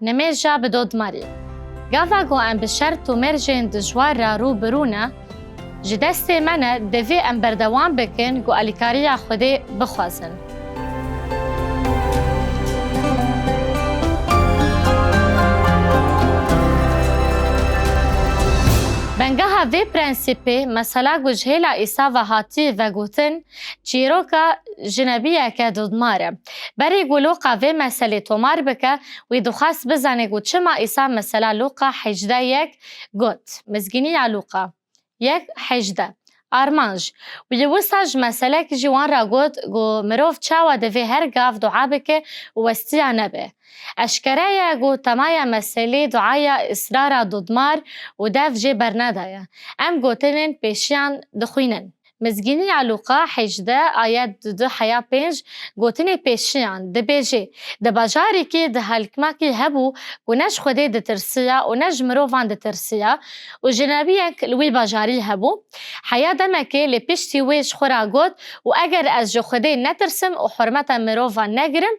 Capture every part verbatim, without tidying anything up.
Nimêja bi dodmarî. Gava ku em bi şert û mêrjên dijwar re rû bi rû ne, ji destê me ne, divê em berdewam bikin ku alîkariya Xwedê bixwazin. Bengeha vê prensîpê, mesela ku ji hêla Îsa ve hatî vegotin, çîroka jinebiyeke dodmar e. Berî ku Lûqa vê meselê tomar bike, wî dixwest bizane ku çima Îsa mesela Lûqa hejdeh yek got, Mizgîniya Lûqa yek hejdeh. Armanc, wî wisa ji meselek jî wan re got ku mirov çawa divê her gav dua bike û westiya nebe. Eşkere ye ku temaya meselê duaya israra dodmar û dev jê bernedaye. Em gotinên pêşiyan dixwînin. Mizgîniya Lûqa hejdeh ayet du heya pênc, gotinê pêşiyan dibêje, di bajarîkî di helkmakî hebû ku ne ji Xwedê ditirsiya û ne ji mirovan ditirsiya û jinebiyek li wî bajarî hebû. Heya demekê lê piştî wê ji xwe re got, û eger ez ji Xwedê netirsim û hurmeta mirovan negirim,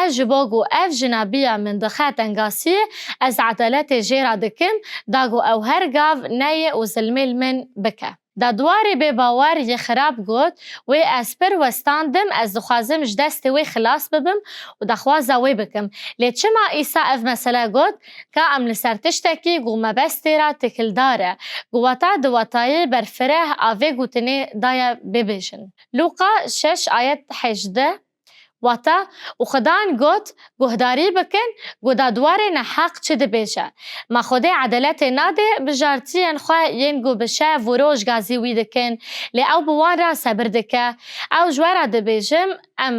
ez ji bo ku ev jinabiya min dixe tengasiyê, ez edaletê jê re dikim, da ku ew her gav neyê û zilmê li min bike. Dadwarê bêbawer yê xirab got, wê ez pir westandim, ez dixwazim ji destê wê xilas bibim û daxwaza wê bikim. Lê çima Îsa ev mesele got? Ka em li ser tiştekî ku mebestê re têkildar e, ku wata di watayê berfireh a vê gotinê daye bibêjin. Lûqa şeş ayet hejdeh, wata, û Xudan got, guhdarî bikin, ku dadwarê neheq çi dibêje. Ma Xwedê edeletê nade, bijartiyên xwe yên ku bi şev û roj gazî wî dikin, lê ew bi wan re sebir dike. Ew ji we re dibêjim, em,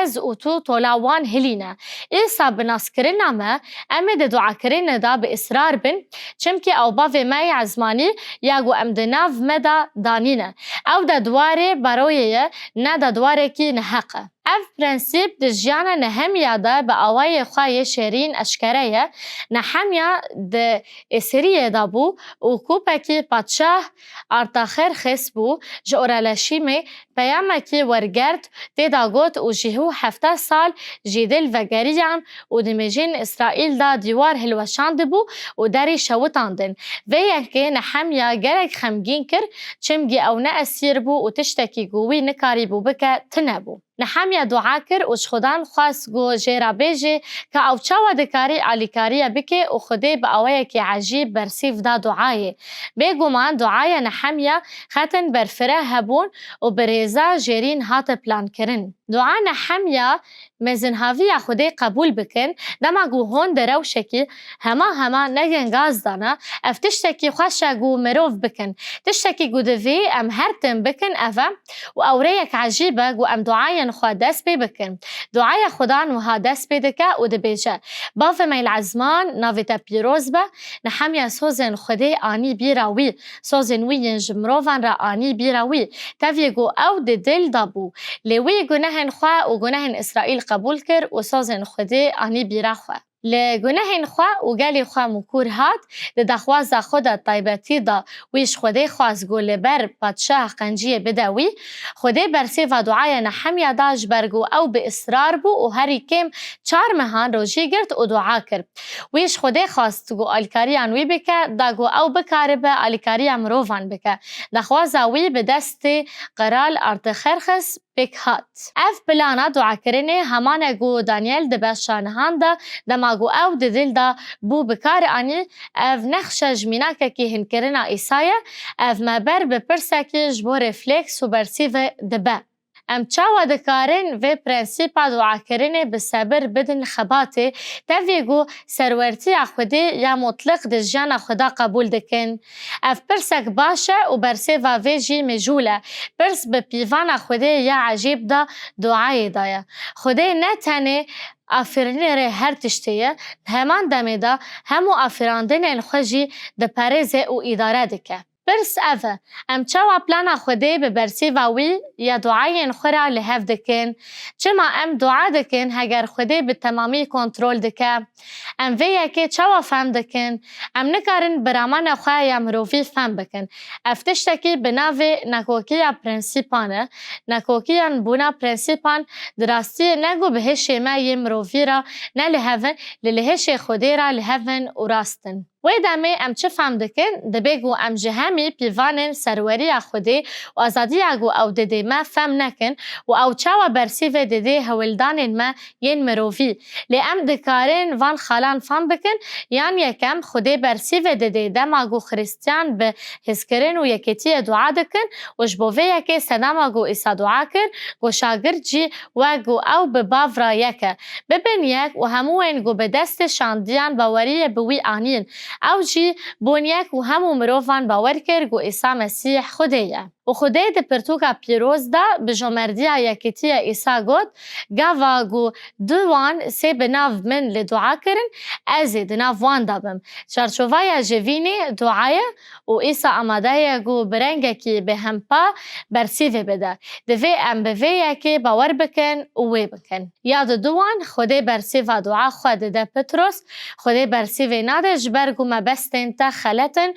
ez û tu tola wan hilîne. Îsa bi naskirina me, em ê di duakirinê de bi israr bin, çimkî ew bavê me yê ezmanî ya ku em di nav me de danîne. Ew dadwarê baroyê ye, ne dadwarekî neheq e. Ev prensîp di jiyana Nehemya de bi awayê xwe yê şêrîn eşkere ye. Nehemya di Êsiriyê de bû û kûpekî padşah Artaxerxes bû ji Oreleşîmê peyamekî wergert, tê de got, û jî hû hefteh sal jî dil vegeriyan û di mêjên Îsraîl de dîwar hilweşandibû û derî şewitandin. Vê yekê Nehemya gelek xemgîn kir, çimkî ew ne esîr bû û tiştekî ku wî nikarîbû bike, tune bû. Nehemya dua kir û ji Xudan xwest ku jê re bêje ka ew çawa dikarî alîkariya bike û Xwedê bi awayekî ecîb bersîv da duayê. Bêguman duaya Nehemya xetin berfireh hebûn û bi rêza jêrîn hate plankirin. Dua Nehemya mezinhaviya Xwedê qebûl bikin, dema ku hûn di rewşekî hema hema ne gengaz de ne, ev tiştekî xweş e ku mirov bikin. Tiştekî ku divê em her tim bikin ev e û ew rêyek ecîb e ku em duayên xwe dest pê bikin. Duaya Xudan wiha dest pê dike û dibêje, Bavê me yê li ezman, navê te pîroz be, Nehemya sozên Xwedê anî bîra wî, sozên wî yên ji mirovan re anî bîra wî. Tevî ku ew di dil de bû, lê wî gunehên xwe û gunehên Îsraîl qebûl kir û sozên Xwedê anî bîra xwe. Li gunehên xwe û gelê xwe mûkûr hat, di daxwaza xwe de taybetî de wî ji Xwedê xwest ku li ber padşah qenciyê bide wî. Xwedê bersêva duaya Nehemya da, ji ber ku ew bi israr bû û herî kêm çar mehan rojî girt û dua kir. Wî ji Xwedê xwest ku alîkariyan wî bike, da ku ew bikaribe alîkariya mirovan bike. Daxwaza wî bi destê qeral Artaxerxes pêk hat. Ev plana duakirinê heman e ku Daniel di beşa nihan de, dema ku ew di dil de bû bi kar anî, ev nexşe ji mînakekî hinkirina Îsa ye, ev me ber bi pirsekî ji bo refleks û bersîvê dibe. Em çawa dikarin vê prensîpa duakirinê bi sebir bidin xebatê, tevî ku serwertiya Xwedê ya mutliq di jiyana xwe de qebûl dikin? Ev pirsek baş e û bersêva vê jî mêjûl e. Pirs bi pîvana Xwedê ya ecîb de duayê de ye. Xwedê ne tenê afirînerê her tiştê ye, di heman demê de hemû afirandinên xwe jî diperêze û îdare dike. Pirs ev e, em çawa plana Xwedê bi bersîva wî ya duayên xwe re li hev dikin? Çima em dua dikin heger Xwedê bi temamî kontrol dike? Em vê yekê çawa fehm dikin? Em nikarin bi ramana xwe ya mirovî fehm bikin. Ev tiştekî bi navê nekokiya prensîpan e. Nekokiyan bûna prensîpan di rastiyê ne ku bi hişê me yê mirovî re ne li hev in, lê li hişê Xwedê re li hev in û rast in. Wê demê em çi fehm dikin? Dibe ku em ji hemî pîvanên serweriya Xwedê û azadiya ku ew didê me fehm nekin û ew çawa bersîvê didê hewldanên me yên mirovî. Lê em dikarin van xalan fehm bikin, yan yekem Xwedê bersîvê didê dema ku Xristiyan bi hêzkirin û yekîtiyê dua dikin û ji bo vê yekê sedema ku Îsa dua kir, ku şagirt jî wek ku ew bi bav re yek e, bibin yek û hemûyên ku bi destê şandiyan baweriyê bi wî anîn, ew jî bûn yek û hemû mirovan bawer kir ku Îsa Mesîh Xwedê ye. Û Xwedê di pirtûka pîroz de bi jomerdiya yekîtiya Îsa got, gava ku du wan sê bi nav min li dua kirin, ez ê di nav wan de bim. Çarçovaya civînê dua ye û Îsa amade ye ku bi rengekî bêhempa bersîvê bide. Divê em bi vê yekê bawer bikin û wê bikin. Ya di duwan, Xwedê bersîva dua xwe dide Petros, Xwedê bersîvê nade ji ber ku mebestên te xelet in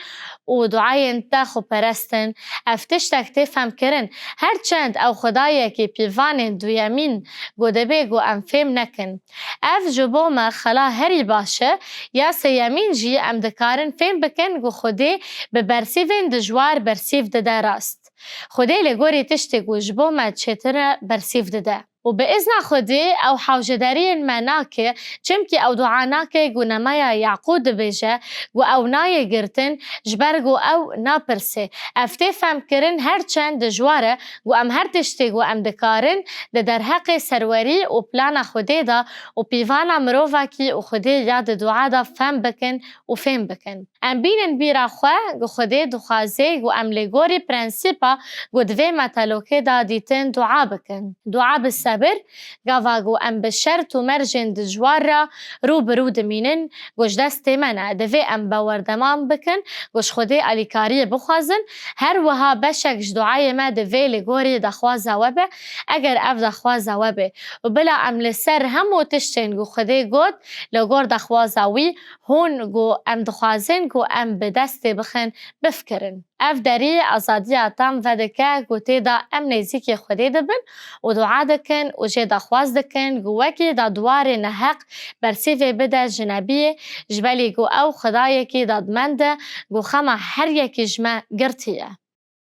û duayên te xweperest in. Ev tiştek tê femkirin. Her çend ew Xwedayekî pîvanên duyemîn ku dibê ku em fêm nekin. Ev ji bo me xela herî baş e. Ya sêyemîn jî em dikarin fêm bikin ku Xwedê bi bersîvên dijwar bersîv dide rast. Xwedê li gorî tiştê ku ji bo me çêtir e bersîv dide. Û bi izna Xwedê ew hewcedariyên me nake, çimkî ew dua nake ku nemeya Yaqûb dibêje ku ew nayê girtin, ji ber ku ew napirse. Ev tê femkirin her çend dijwar e ku em her tiştê ku em dikarin di derheqê serwerî û plana Xwedê de û pîvana mirovakî û Xwedê ya di dua de fem bikin û fêm bikin. Em bînin bîra xwe ku Xwedê dixwaze ku em li gorî prensîpa ku di vê metelokê de dîtin dua bikin. Dua bi sebir, gava ku em bi şert û mercên dijwar re rû bi rû dimînin, ku ji destê me ne. Divê em bawerdeman bikin ku ji Xwedê alîkariyê bixwazin, her wiha beşek ji duayê me divê li gorî daxwaza we be, eger ev daxwaza we be. Û bila em li ser hemû tiştên ku Xwedê got, li gor daxwaza wî, hûn ku em dixwazin ku em bi destê bixin, bifikirin. Ev derî azadiya tam vedike ku tê de em nêzîkî Xwedê dibin û dua dikin û jê daxwaz dikin ku wekî dadwarê neheq bersîvê bide ji nebiyê, ji belî ku ew Xwedayekî dadmend e ku xema her yekî ji me girtiye.